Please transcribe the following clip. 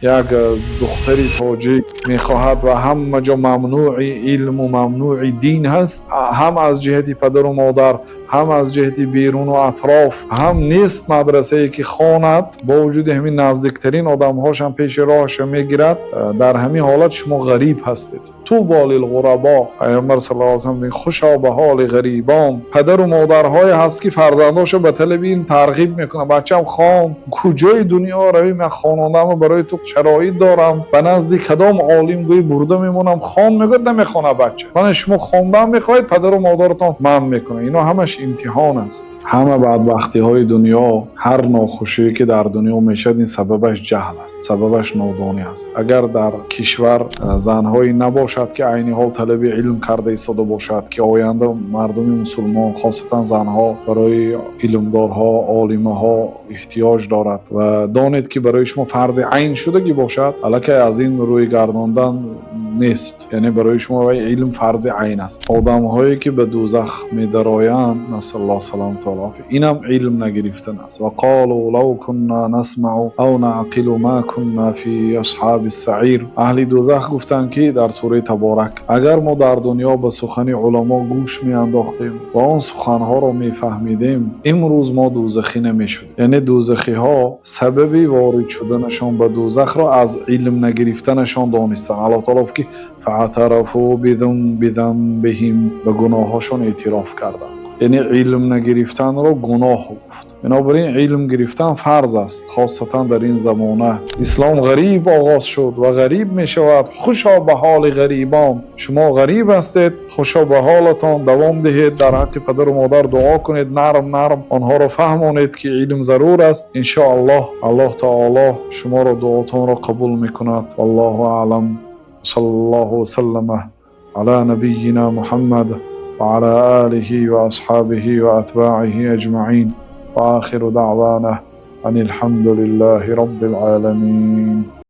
Як духтари тоҷик мехоҳад ва ҳама ҷо мамнӯи илму мамнӯи дин ҳаст, ҳам аз ҷиҳати падару модар, ҳам аз ҷиҳати беруну атроф, ҳам нест мадрасае, ки хонад. Бо вуҷуди ҳамин, наздиктарин одамҳошам пеши роҳаша мегирад. Дар ҳамин ҳолат шумо ғариб ҳастед. طوبى للغرباء. Пайғамбар صلى الله عليه وسلم: хушо ба ҳоли ғарибон. Падару модарҳое ҳаст, ки фарзандошо ба талаби илм тарғиб мекунанд: бачам, хон, куҷои дунё равӣ, ман хонондамо барои ту шароит дорам, ба назди кадом олим гӯӣ, бурда мемонам, хон, мегӯяд, намехонад бача. Мана, шумо хондан мехоҳед, падару модаратон манъ мекунанд. Ино ҳамаш имтиҳон аст. Ҳама бадбахтиҳои дунё, ҳар нохушие, ки дар дунё мешавад, ин сабабаш ҷаҳл аст, сабабаш нодонӣ аст. Агар дар кишвар занҳое набошад, ки айни ҳол талаби илм карда истода бошад, ки оянда мардуми мусулмон, хосатан занҳо, барои илмдорҳо, олимаҳо эҳтиёҷ дорад ва донед, ки барои шумо фарзи айн шудагӣ бошад, аллакай аз ин рӯй гардондан нест, яъне барои шумо вай илм фарзи айн аст. Одамҳое, ки ба дӯзах медароянд, نسأل الله السلامة والعافية, инам илм нагирифтан аст. وقالوا لو كنا نسمع أو نعقل ما كنا في أصحاب السعير. Аҳли дӯзах гуфтанд, ки дар сураи Таборак: агар мо дар дунё ба сухани уламо гӯш меандохтем ва он суханҳоро мефаҳмидем, имрӯз мо дӯзахӣ намешудем. Яъне дӯзахиҳо сабаби ворид шуданашон ба дӯзахро аз илм нагирифтанашон донистанд. Аллоҳ таоло гуфт, ки فاعترفوا بذنبهم, ба гуноҳҳошон эътироф карданд. Яъне илм нагирифтанро гуноҳ гуфт. Бинобар ин илм гирифтан фарз аст, хосатан дар ин замона. Ислом ғариб оғоз шуд ва ғариб мешавад. Хушо ба ҳоли ғарибон. Шумо ғариб ҳастед, хушо ба ҳолатон. Давом диҳед, дар ҳаққи падару модар дуо кунед, нарм нарм онҳоро фаҳмонед, ки илм зарур аст. Иншоаллоҳ, Аллоҳ таоло шуморо, дуотонро қабул мекунад. والله أعلم. صلى الله وسلم على نبينا محمد وعلى آله وأصحابه وأتباعه أجمعين، وآخر دعوانا أن الحمد لله رب العالمين.